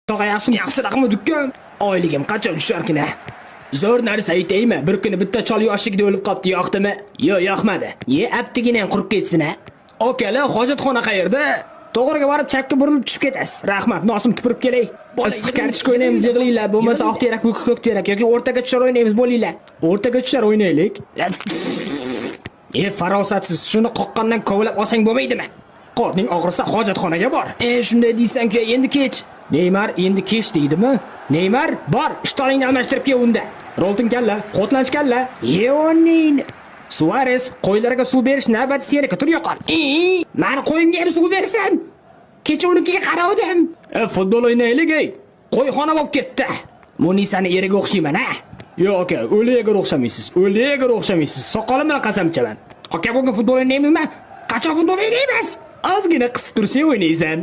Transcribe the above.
Tog'a, yaxshimisiz? Yaxshi, rahmat, ukam. Oyligim qachon tusharkin a? Zo'r narsa aytaymi? Bir kuni bitta chol yoshligida o'lib qopti, yoqdimi? Yo'q, yoqmadi. Ye, aptigina ham qurib ketsin a. Akalar, hojatxona qayerda? To'g'riga borib chapga burilib tushib ketasiz. Rahmat, nosim tupurib kelay. Issiq kartoshka o'ynaymiz, yig'ilinglar. Bo'lmasa oq terak, ko'k terak yoki o'rtaga tushar o'ynaymiz, bo'linglar. O'rtaga tushar o'ynaylik. E, farosatsiz, shuni qoqqandan kovlab olsang bo'lmaydimi? Qorning og'risa hojatxonaga bor. E, shunday deysan-ku, endi kech. Neymar endi kech deydimi? Neymar, bor, ishtoningni almashtirib kel unda. Rolton kalla, qo'tlanch kalla. Yeonin. Suarez, qo'ylarga suv berish navbati seniki, tur yo'qol. Mani qo'yimga ham suv bersin. Kecha unikiga qaravdim. E, futbol o'ynaylik, ey. Qo'yxona bo'lib ketdi. Munisani eriga o'xshayman, ha? Yo'q, aka, o'liga o'xshamaysiz. O'liga o'xshamaysiz. Soqolim bilan qasam ichaman. Aka, bugun futbol o'ynaymizmi? Qachon futbol o'ynaymiz? Ozgina qisib tursang o'ynaysan.